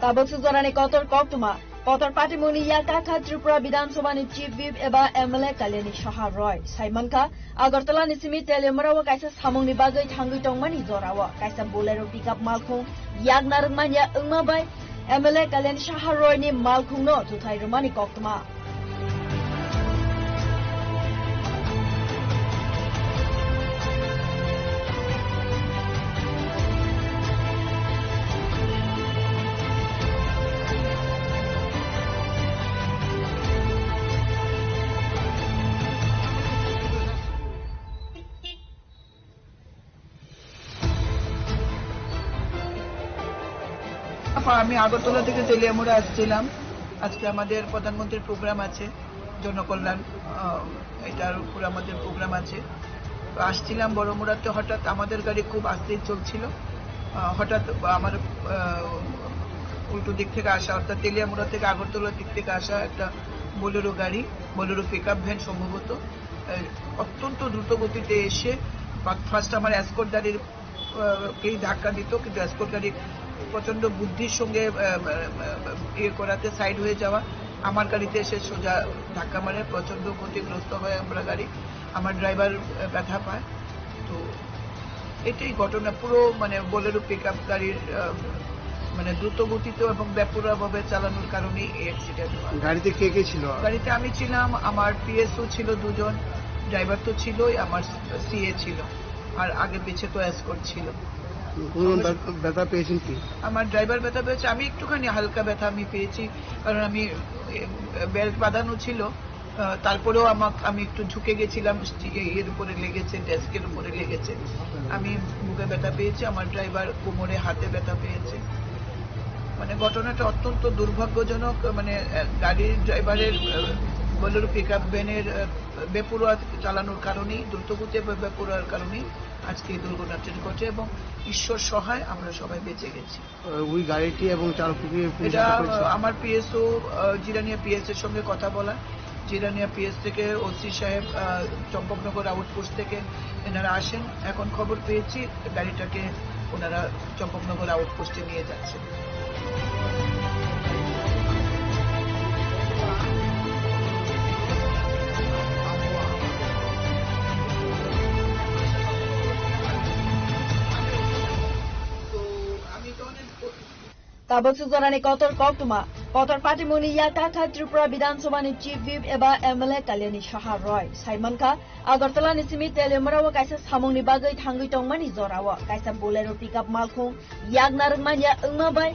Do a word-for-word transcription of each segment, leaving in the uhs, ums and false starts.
Tabuk suk jorani kotor koktwma. Kotor patimungni yak kakha Tripura Bidhan Sabhani Chief Whip eba M L A Kalyani Saha Roy. Saimankha, Agartala ni simi Teliamura o kaisa samungni bagwi thangwi tongmani jorao kaisa Bolero pickup malkhung yak narwkmanya wngma bai M L A Kalyani Saha Roy ni malkhungno juthai rwmani koktwma. আপা, আমি আগরতলা থেকে তেলিয়ামুড়া আসছিলাম। আজকে আমাদের প্রধানমন্ত্রীর প্রোগ্রাম আছে, জনকল্যাণ, আহ, এটার উপর আমাদের প্রোগ্রাম আছে। তো আসছিলাম বড়মুড়াতে, হঠাৎ আমাদের গাড়ি খুব আস্তেই চলছিল। আহ, হঠাৎ আমার, আহ, উল্টো দিক থেকে আসা, অর্থাৎ তেলিয়ামুড়া থেকে আগরতলার দিক থেকে আসা একটা বোলেরো গাড়ি, বোলেরো পিকআপ ভ্যান সম্ভবত, আহ, অত্যন্ত দ্রুত গতিতে এসে ফা-, ফার্স্ট আমার এসকর্ট গাড়ির, আহ, কেই ধাক্কা দিত, কিন্তু এসকর্ট গাড়ি প্রচণ্ড বুদ্ধির সঙ্গে, আহ, আহ, আহ, ইয়ে করাতে সাইড হয়ে যাওয়া, আমার গাড়িতে এসে সোজা ধাক্কা মারে, প্রচণ্ড ক্ষতিগ্রস্ত হয় আমরা গাড়ি। আমার ড্রাইভার, আহ, ব্যথা পায়। তো এটাই ঘটনা, পুরো মানে বোলেরো পিকআপ গাড়ির, আহ, মানে দ্রুত গতিতে এবং বেপরোয়াভাবে চালানোর কারণেই এই অ্যাক্সিডেন্ট হয়। গাড়িতে কে কে ছিল? গাড়িতে আমি ছিলাম, আমার পিএসও ছিল দুজন, ড্রাইভার তো ছিলই, আমার সিএ ছিল, আর আগে পিছে তো এসকর্ট ছিল। কোনো ব্যথা, ব্যথা পেয়েছেন কি? আমার ড্রাইভার ব্যথা পেয়েছে, আমি একটুখানি হালকা ব্যথা আমি পেয়েছি, কারণ আমি, এ, বেল্ট বাঁধানো ছিল। আহ, তারপরেও আমাক-, আমি একটু ঝুঁকে গেছিলাম, স্টি-, এ-, এর উপরে লেগেছে, ডেস্কের উপরে লেগেছে। আমি বুকে ব্যথা পেয়েছি, আমার ড্রাইভার কোমরে, হাতে ব্যথা পেয়েছে। মানে, ঘটনাটা অত্যন্ত দুর্ভাগ্যজনক। মানে, আহ, গাড়ির ড্রাইভারের, আহ, বোলেরো পিকআপ ভ্যানের, আহ, বেপরোয়া চালানোর কারণেই, দ্রুতগতিতে বে-, বেপরোয়ার কারণেই আজকে এই দুর্ঘটনাটি ঘটে এবং ঈশ্বর সহায় আমরা সবাই বেঁচে গেছি। আহ, ওই গাড়িটি এবং চালককে পুলিশ এটা, আটক করেছে। আহ, আমার পিএসও, আহ, জিরানিয়া পিএস এর সঙ্গে কথা বলা, জিরানিয়া পিএস থেকে ওসি সাহেব, আহ, চম্পকনগর আউটপোস্ট থেকে এনারা আসেন। এখন খবর পেয়েছি গাড়িটাকে ওনারা চম্পকনগর আউটপোস্টে নিয়ে যাচ্ছেন। Tabuk suk jorani kotor koktwma. Kotor patimungni yak kakha Tripura Bidhan Sabhani Chief Whip eba M L A Kalyani Saha Roy. Saimankha, Agartala ni simi Teliamura o kaisa samungni bagwi thangwi tongmani jorao kaisa Bolero pickup malkhung yak narwkmanya wngma bai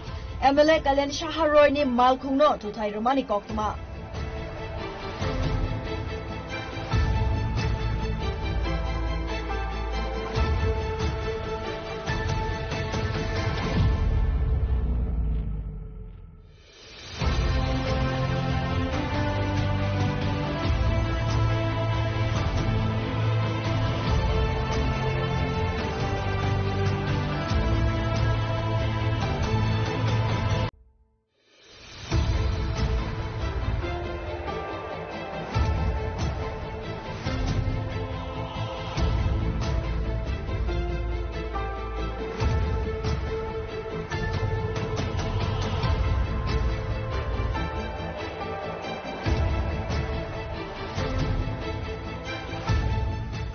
M L A Kalyani Saha Roy ni malkhungno juthai rwmani koktwma.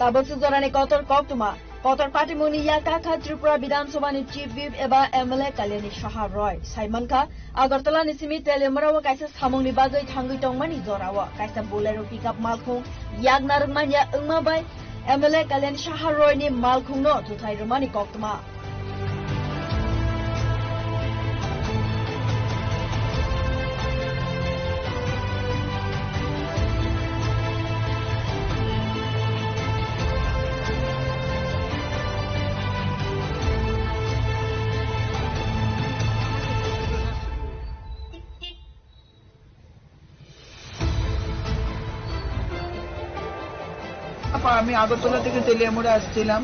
Tabuk suk jorani kotor koktwma. Kotor patimungni yak kakha Tripura Bidhan Sabhani Chief Whip eba M L A Kalyani Saha Roy. Saimankha, Agartala ni simi Teliamura o kaisa samungni bagwi thangwi tongmani jorao kaisa Bolero pickup malkhung yak narwkmanya wngma bai M L A Kalyani Saha Roy ni malkhungno juthai rwmani koktwma. আপা, আমি আগরতলা থেকে তেলিয়ামুড়া আসছিলাম।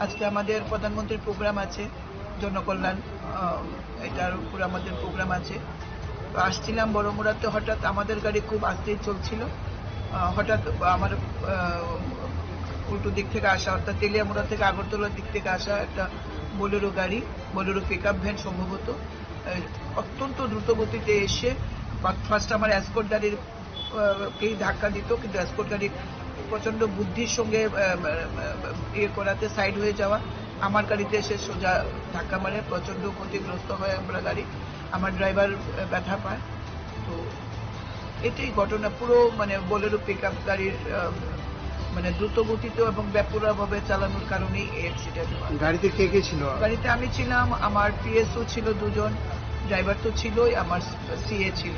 আজকে আমাদের প্রধানমন্ত্রীর প্রোগ্রাম আছে, জনকল্যাণ, আহ, এটার উপর আমাদের প্রোগ্রাম আছে। তো আসছিলাম বড়মুড়াতে, হঠাৎ আমাদের গাড়ি খুব আস্তেই চলছিল। আহ, হঠাৎ আমার, আহ, উল্টো দিক থেকে আসা, অর্থাৎ তেলিয়ামুড়া থেকে আগরতলার দিক থেকে আসা একটা বোলেরো গাড়ি, বোলেরো পিকআপ ভ্যান সম্ভবত, অত্যন্ত দ্রুত গতিতে এসে ফা-, ফার্স্ট আমার এসকর্ট গাড়ির, আহ, কেই ধাক্কা দিত, কিন্তু এসকর্ট গাড়ি প্রচণ্ড বুদ্ধির সঙ্গে, আহ, আহ, ইয়ে করাতে সাইড হয়ে যাওয়া, আমার গাড়িতে এসে সোজা ধাক্কা মারে, প্রচণ্ড ক্ষতিগ্রস্ত হয় আমরা গাড়ি। আমার ড্রাইভার, আহ, ব্যথা পায়। তো এটাই ঘটনা। পুরো মানে বোলেরো পিকআপ গাড়ির, আহ, মানে দ্রুত গতিতে এবং বেপরোয়াভাবে চালানোর কারণেই এই অ্যাক্সিডেন্ট হয়। গাড়িতে কে কে ছিল? গাড়িতে আমি ছিলাম, আমার পিএসও ছিল দুজন, ড্রাইভার তো ছিলই, আমার সিএ ছিল,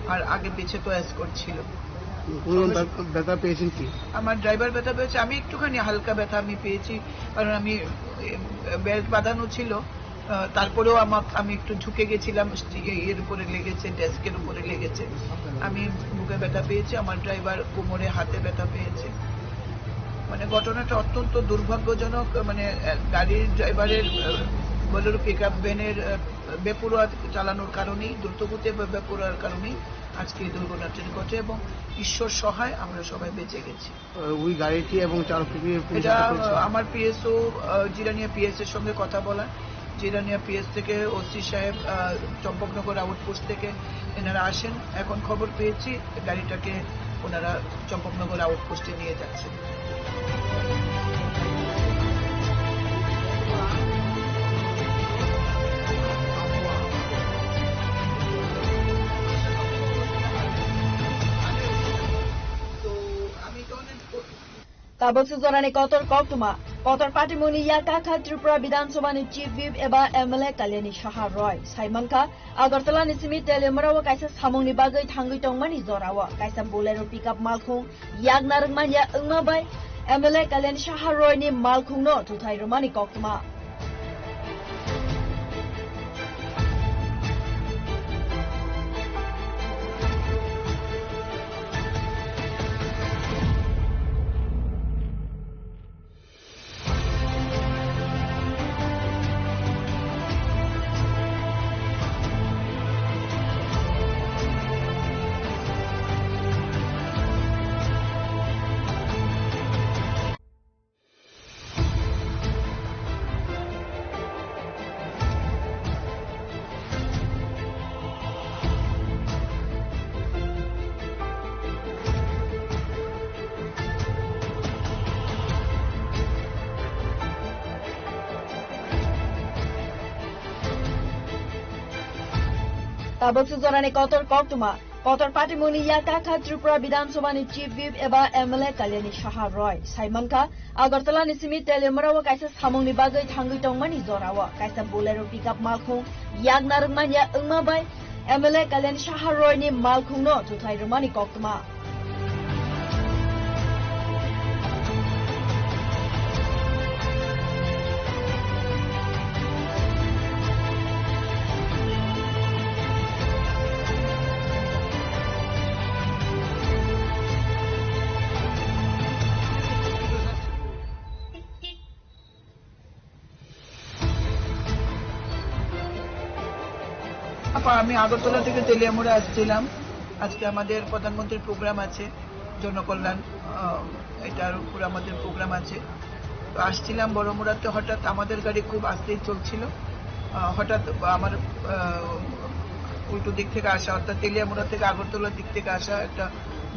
আর আগে পিছে তো এসকর্ট ছিল। কোনো ব্যথা পেয়েছেন কি? আমার ড্রাইভার ব্যথা পেয়েছে, আমি একটুখানি হালকা ব্যথা আমি পেয়েছি, কারণ আমি, এ, বেল্ট বাঁধানো ছিল। আহ, তারপরেও আমার, আমি একটু ঝুঁকে গেছিলাম, স্টি-, ইয়ের উপরে লেগেছে, ডেস্কের উপরে লেগেছে। আমি বুকে ব্যথা পেয়েছি, আমার ড্রাইভার কোমরে, হাতে ব্যথা পেয়েছে। মানে, ঘটনাটা অত্যন্ত দুর্ভাগ্যজনক। মানে, আহ, গাড়ির ড্রাইভারের, আহ, বোলেরো পিকআপ ভ্যানের, আহ, বেপরোয়া চালানোর কারণেই, দ্রুতগতিতে বে-, বেপরোয়ার কারণেই আজকে এই দুর্ঘটনাটি ঘটে এবং ঈশ্বর সহায় আমরা সবাই বেঁচে গেছি। আহ, ওই গাড়িটি এবং চালককে কি পুলিশ এটা, আটক করেছে? আহ, আমার পিএসও, আহ, জিরানিয়া পিএস এর সঙ্গে কথা বলা। জিরানিয়া পিএস থেকে ওসি সাহেব, আহ, চম্পকনগর আউটপোস্ট থেকে এনারা আসেন। এখন খবর পেয়েছি গাড়িটাকে ওনারা চম্পকনগর আউটপোস্টে নিয়ে যাচ্ছেন। Tabuk se jorani kotor koktwma. Kotor patimungni yak kakha Tripura Bidhan Sabhani Chief Whip eba M L A Kalyani Saha Roy. Saimankha, Agartala ni simi Teliamura o kaisa samungni bagwi thangwi tongmani jorao kaisa Bolero pickup malkhung yak narwkmanya wngma bai M L A Kalyani Saha Roy ni malkhungno thuthai rwmani koktwma. Tabuk se jorani kotor koktwma. Kotor patimungni yak kakha Tripura Bidhan Sabhani Chief Whip eba M L A Kalyani Saha Roy. Saimankha, Agartala ni simi Teliamura o kaisa samungni bagwi thangwi tongmani jorao kaisa Bolero pickup malkhung yak narwkmanya wngma bai M L A Kalyani Saha Roy ni malkhungno thuthai rwmani koktwma. আপা, আমি আগরতলা থেকে তেলিয়ামুড়া আসছিলাম। আজকে আমাদের প্রধানমন্ত্রীর প্রোগ্রাম আছে, জনকল্যাণ, আহ, এটার উপর আমাদের প্রোগ্রাম আছে। তো আসছিলাম বড়মুড়াতে, হঠাৎ আমাদের গাড়ি খুব আস্তেই চলছিল। আহ, হঠাৎ আমার, আহ, উল্টো দিক থেকে আসা, অর্থাৎ তেলিয়ামুড়া থেকে আগরতলার দিক থেকে আসা একটা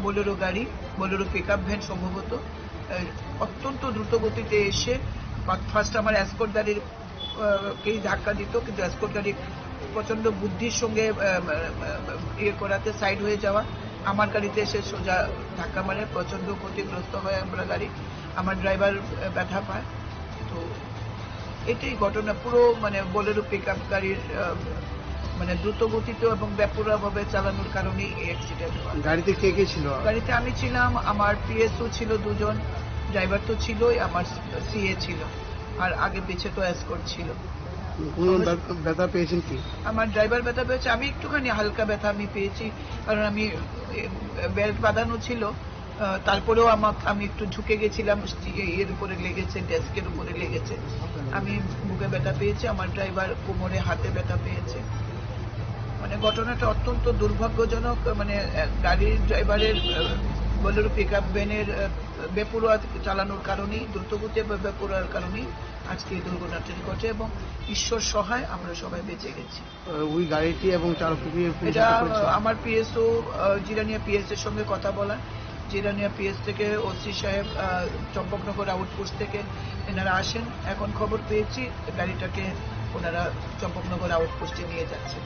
বোলেরো গাড়ি, বোলেরো পিকআপ ভ্যান সম্ভবত, আহ, অত্যন্ত দ্রুত গতিতে এসে ফা-, ফার্স্ট আমার এসকর্ট গাড়ির, আহ, কেই ধাক্কা দিত, কিন্তু এসকর্ট গাড়ি প্রচণ্ড বুদ্ধির সঙ্গে, আহ, আহ, ইয়ে করাতে সাইড হয়ে যাওয়া, আমার গাড়িতে এসে সোজা ধাক্কা মারে, প্রচণ্ড ক্ষতিগ্রস্ত হয় আমরা গাড়ি। আমার ড্রাইভার, আহ, ব্যথা পায়। তো এটাই ঘটনা। পুরো মানে বোলেরো পিকআপ গাড়ির, আহ, মানে দ্রুত গতিতে এবং বেপরোয়াভাবে চালানোর কারণেই এই অ্যাক্সিডেন্ট হয়। গাড়িতে কে কে ছিল? গাড়িতে আমি ছিলাম, আমার পিএসও ছিল দুজন, ড্রাইভার তো ছিলই, আমার সিএ ছিল, আর আগে পিছে তো এসকর্ট ছিল। কোনো আমরা ব্যথা, ব্যথা পেয়েছেন কি? আমার ড্রাইভার ব্যথা পেয়েছে, আমি একটুখানি হালকা ব্যথা আমি পেয়েছি, কারণ আমি, এ, বেল্ট বাঁধানো ছিল। আহ, তারপরেও আমার, আমি একটু ঝুঁকে গেছিলাম, স্টি-, ইয়ের উপরে লেগেছে, ডেস্কের উপরে লেগেছে। আমি বুকে ব্যথা পেয়েছি, আমার ড্রাইভার কোমরে, হাতে ব্যথা পেয়েছে। মানে, ঘটনাটা অত্যন্ত দুর্ভাগ্যজনক। মানে, আহ, গাড়ির ড্রাইভারের, আহ, বোলেরো পিকআপ ভ্যানের, আহ, বেপরোয়া চালানোর কারণেই, দ্রুতগতি বে-, বেপরোয়ার কারণেই আজকে এই দুর্ঘটনাটি ঘটে এবং ঈশ্বর সহায় আমরা সবাই বেঁচে গেছি। আহ, ওই গাড়িটি এবং চালককে কি পুলিশ এটা, আটক করেছে? আহ, আমার পিএসও, আহ, জিরানিয়া পিএস এর সঙ্গে কথা বলা। জিরানিয়া পিএস থেকে ওসি সাহেব, আহ, চম্পকনগর আউটপোস্ট থেকে এনারা আসেন। এখন খবর পেয়েছি গাড়িটাকে ওনারা চম্পকনগর আউটপোস্টে নিয়ে যাচ্ছেন।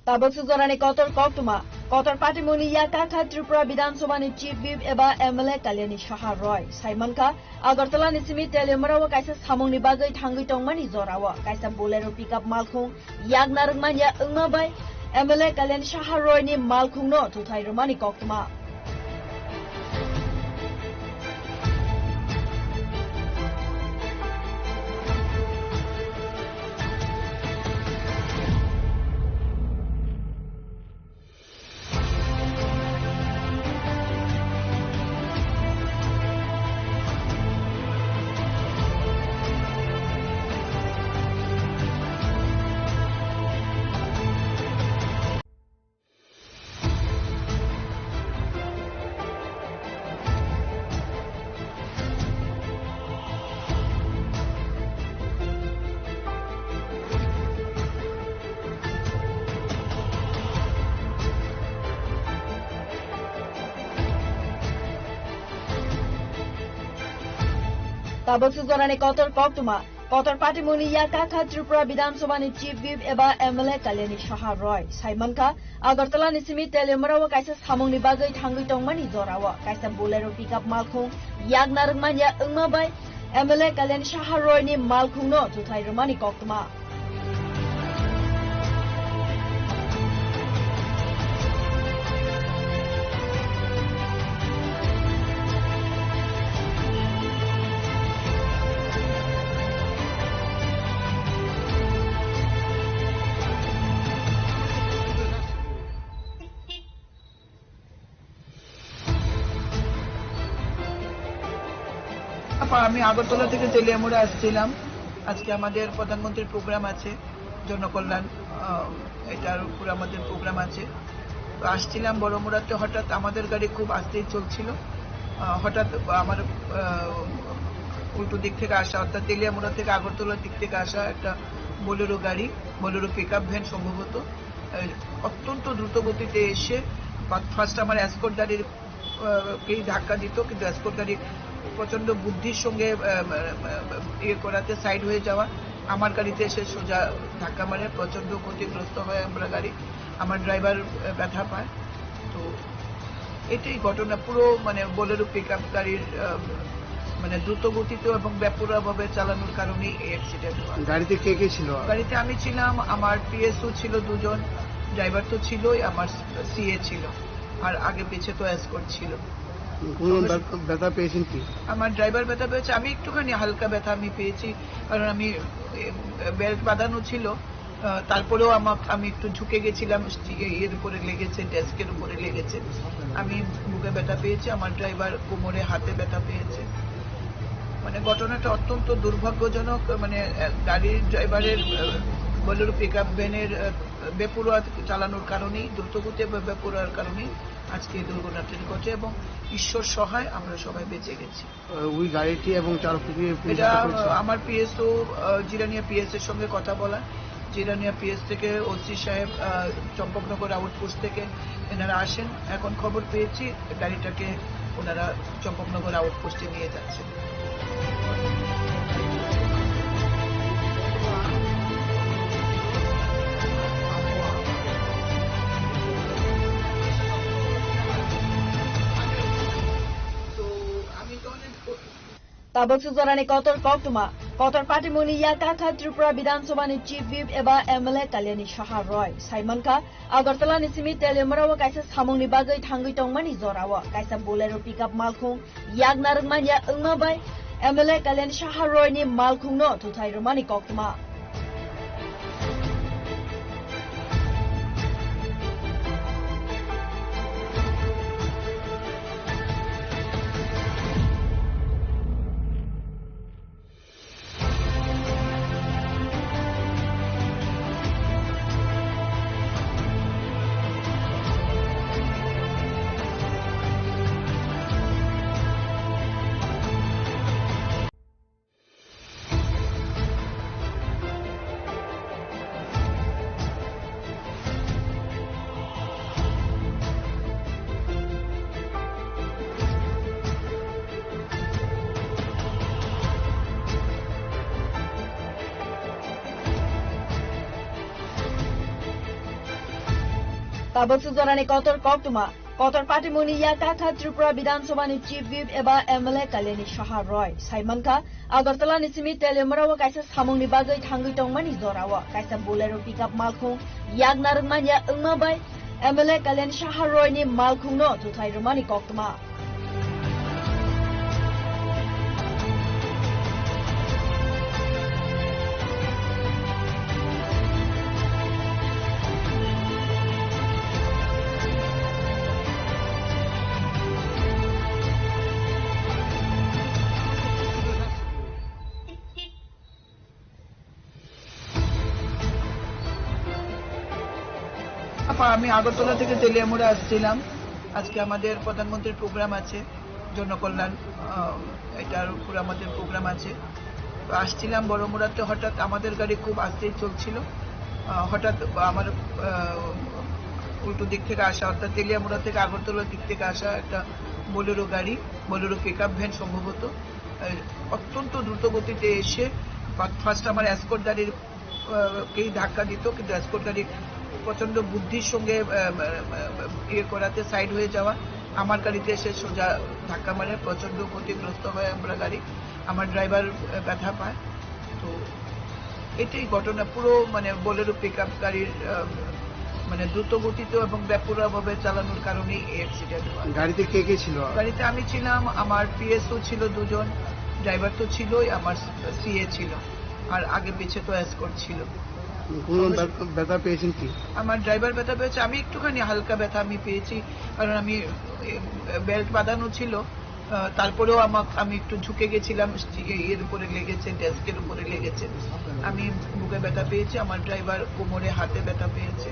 Tabuk suk jorani kotor koktwma. Kotor patimungni yak kakha Tripura Bidhan Sabhani Chief Whip eba M L A Kalyani Saha Roy. Saimankha, Agartala ni simi Teliamura o kaisa samungni bagwi thangwi tongmani jorao kaisa Bolero pickup malkhung yak narwkmanya wngma bai M L A Kalyani Saha Roy ni malkhungno thuthai rwmani koktwma. Tabuk suk jorani kotor koktwma. Kotor patimungni yak kakha Tripura Bidhan Sabhani Chief Whip eba M L A Kalyani Saha Roy. Saimankha, Agartala ni simi Teliamura o kaisa samungni bagwi thangwi tongmani jorao kaisa Bolero pickup malkhung yak narwkmanya wngma bai M L A Kalyani Saha Roy ni malkhungno thuthai rwmani koktwma. আপা, আমি আগরতলা থেকে তেলিয়ামুড়া আসছিলাম। আজকে আমাদের প্রধানমন্ত্রীর প্রোগ্রাম আছে, জনকল্যাণ, আহ, এটার উপর আমাদের প্রোগ্রাম আছে। তো আসছিলাম বড়মুড়াতে, হঠাৎ আমাদের গাড়ি খুব আস্তেই চলছিল। আহ, হঠাৎ আমার, আহ, উল্টো দিক থেকে আসা, অর্থাৎ তেলিয়ামুড়া থেকে আগরতলার দিক থেকে আসা একটা বোলেরো গাড়ি, বোলেরো পিকআপ ভ্যান সম্ভবত, আহ, অত্যন্ত দ্রুত গতিতে এসে বা-, ফার্স্ট আমার এসকর্ট গাড়ির, আহ, কেই ধাক্কা দিত, কিন্তু এসকর্ট গাড়ি প্রচণ্ড বুদ্ধির সঙ্গে, আহ, আহ, আহ, ইয়ে করাতে সাইড হয়ে যাওয়া, আমার গাড়িতে এসে সোজা ধাক্কা মারে, প্রচণ্ড ক্ষতিগ্রস্ত হয় আমরা গাড়ি। আমার ড্রাইভার, আহ, ব্যথা পায়। তো এটাই ঘটনা, পুরো মানে বোলেরো পিকআপ গাড়ির, আহ, মানে দ্রুত গতিতে এবং বেপরোয়াভাবে চালানোর কারণেই এই অ্যাক্সিডেন্ট হয়। গাড়িতে কে কে ছিল? গাড়িতে আমি ছিলাম, আমার পিএসও ছিল দুজন, ড্রাইভার তো ছিলই, আমার সিএ ছিল, আর আগে পিছে তো এসকর্ট ছিল। কোনো সমস্যা ব্যথা, ব্যথা পেয়েছেন কি? আমার ড্রাইভার ব্যথা পেয়েছে, আমি একটুখানি হালকা ব্যথা আমি পেয়েছি, কারণ আমি, এ, বেল্ট বাঁধানো ছিল। আহ, তারপরেও আমার, আমি একটু ঝুঁকে গেছিলাম, স্টি-, ইয়ের উপরে লেগেছে, ডেস্কের উপরে লেগেছে। আমি বুকে ব্যথা পেয়েছি, আমার ড্রাইভার কোমরে, হাতে ব্যথা পেয়েছে। মানে, ঘটনাটা অত্যন্ত দুর্ভাগ্যজনক। মানে, আহ, গাড়ির ড্রাইভারের, আহ, বোলেরো পিকআপ ভ্যানের, আহ, বেপরোয়া চালানোর কারণেই, দ্রুতগতি বে-, বেপরোয়ার কারণেই আজকে এই দুর্ঘটনাটি ঘটে এবং ঈশ্বর সহায় আমরা সবাই বেঁচে গেছি। আহ, ওই গাড়িটি এবং চালককে কি পুলিশ এটা, আটক করেছে? আহ, আমার পিএসও, আহ, জিরানিয়া পিএস এর সঙ্গে কথা বলা। জিরানিয়া পিএস থেকে ওসি সাহেব, আহ, চম্পকনগর আউটপোস্ট থেকে এনারা আসেন। এখন খবর পেয়েছি গাড়িটাকে ওনারা চম্পকনগর আউটপোস্টে নিয়ে যাচ্ছেন। Tabuk suk jorani kotor koktwma. Kotor patimungni yak kakha Tripura Bidhan Sabhani Chief Whip eba M L A Kalyani Saha Roy. Saimankha, Agartala ni simi Teliamura o kaisa samungni bagwi thangwi tongmani jorao kaisa Bolero pickup malkhung yak narwkmanya wngma bai M L A Kalyani Saha Roy ni malkhungno thuthai rwmani koktwma. Tabuk suk jorani kotor koktwma, kotor patimungni yak kakha Tripura Bidhan Sabhani Chief Whip eba M L A Kalyani Saha Roy. Saimankha, Agartala ni simi Teliamura o kaisa samungni bagwi thangwi tongmani jorao kaisa Bolero pickup malkhung yak narwkmanya wngma bai M L A Kalyani Saha Roy ni malkhungno thuthai rwmani koktwma. আপা, আমি আগরতলা থেকে তেলিয়ামুড়া আসছিলাম। আজকে আমাদের প্রধানমন্ত্রীর প্রোগ্রাম আছে, জনকল্যাণ, আহ, এটার উপর আমাদের প্রোগ্রাম আছে। তো আসছিলাম বড়মুড়াতে, হঠাৎ আমাদের গাড়ি খুব আস্তেই চলছিল। আহ, হঠাৎ আমার, আহ, উল্টো দিক থেকে আসা, অর্থাৎ তেলিয়ামুড়া থেকে আগরতলার দিক থেকে আসা একটা বোলেরো গাড়ি, বোলেরো পিকআপ ভ্যান সম্ভবত, আহ, অত্যন্ত দ্রুত গতিতে এসে ফা-, ফার্স্ট আমার এসকর্ট গাড়ির, আহ, কেই ধাক্কা দিত, কিন্তু এসকর্ট গাড়ি প্রচণ্ড বুদ্ধির সঙ্গে, আহ, আহ, আহ, ইয়ে করাতে সাইড হয়ে যাওয়া, আমার গাড়িতে এসে সোজা ধাক্কা মারে, প্রচণ্ড ক্ষতিগ্রস্ত হয় আমরা গাড়ি। আমার ড্রাইভার, আহ, ব্যথা পায়। তো এটাই ঘটনা, পুরো মানে বোলেরো পিকআপ গাড়ির, আহ, মানে দ্রুত গতিতে এবং বেপরোয়াভাবে চালানোর কারণেই এই অ্যাক্সিডেন্ট হয়। গাড়িতে কে কে ছিল? গাড়িতে আমি ছিলাম, আমার পিএসও ছিল দুজন, ড্রাইভার তো ছিলই, আমার সিএ ছিল, আর আগে পিছে তো এসকর্ট ছিল। কোনো সমস্যা ব্যথা, ব্যথা পেয়েছেন কি? আমার ড্রাইভার ব্যথা পেয়েছে, আমি একটুখানি হালকা ব্যথা আমি পেয়েছি, কারণ আমি, এ, বেল্ট বাঁধানো ছিল। আহ, তারপরেও আমাকে, আমি একটু ঝুঁকে গেছিলাম, ইয়ে, ইয়ের উপরে লেগেছে, ডেস্কের উপরে লেগেছে। আমি বুকে ব্যথা পেয়েছি, আমার ড্রাইভার কোমরে, হাতে ব্যথা পেয়েছে।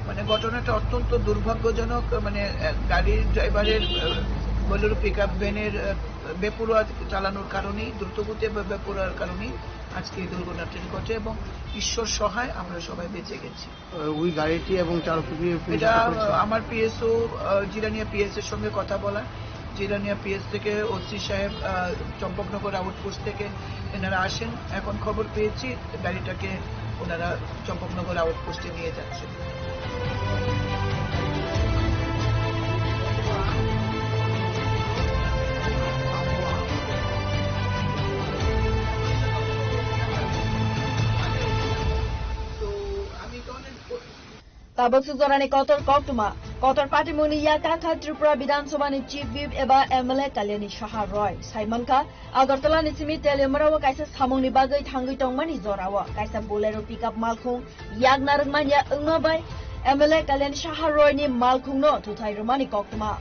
মানে, ঘটনাটা অত্যন্ত দুর্ভাগ্যজনক। মানে, আহ, গাড়ির ড্রাইভারের, আহ, বোলেরো পিকআপ ভ্যানের, আহ, বেপরোয়া চালানোর কারণেই, দ্রুতগতি বে-, বেপরোয়ার কারণেই আজকে এই দুর্ঘটনাটি ঘটে এবং ঈশ্বর সহায় আমরা সবাই বেঁচে গেছি। আহ, ওই গাড়িটি এবং চালককে পুলিশ এটা, আটক করেছে। আহ, আমার পিএসও, আহ, জিরানিয়া পিএস এর সঙ্গে কথা বলা, জিরানিয়া পিএস থেকে ওসি সাহেব, আহ, চম্পকনগর আউটপোস্ট থেকে এনারা আসেন। এখন খবর পেয়েছি গাড়িটাকে ওনারা চম্পকনগর আউটপোস্টে নিয়ে যাচ্ছেন। তো আমি তো অনেক Tabuk suk jorani kotor koktwma, kotor patimungni yak kakha Tripura Bidhan Sabhani Chief Whip eba M L A Kalyani Saha Roy. Saimankha, Agartala ni simi Teliamura o kaisa samungni bagwi thangwi tongmani jorao kaisa Bolero pickup malkhung yak narwkmanya wngma bai M L A Kalyani Saha Roy ni malkhungno thuthai rwmani koktwma.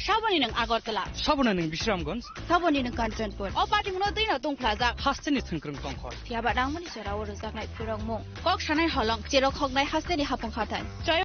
Saboni nwng Agartala. Saboni nwng Bisramganj. Saboni nwng Kanchanpur. O patimungno twino tungphlajak. Hasteni thwngkwrwng tongkhor. Phiya ba nangmani jorao rwjaknai phirokmung. Kok sanai holong, cherok hoknai hasteni hapung hathai.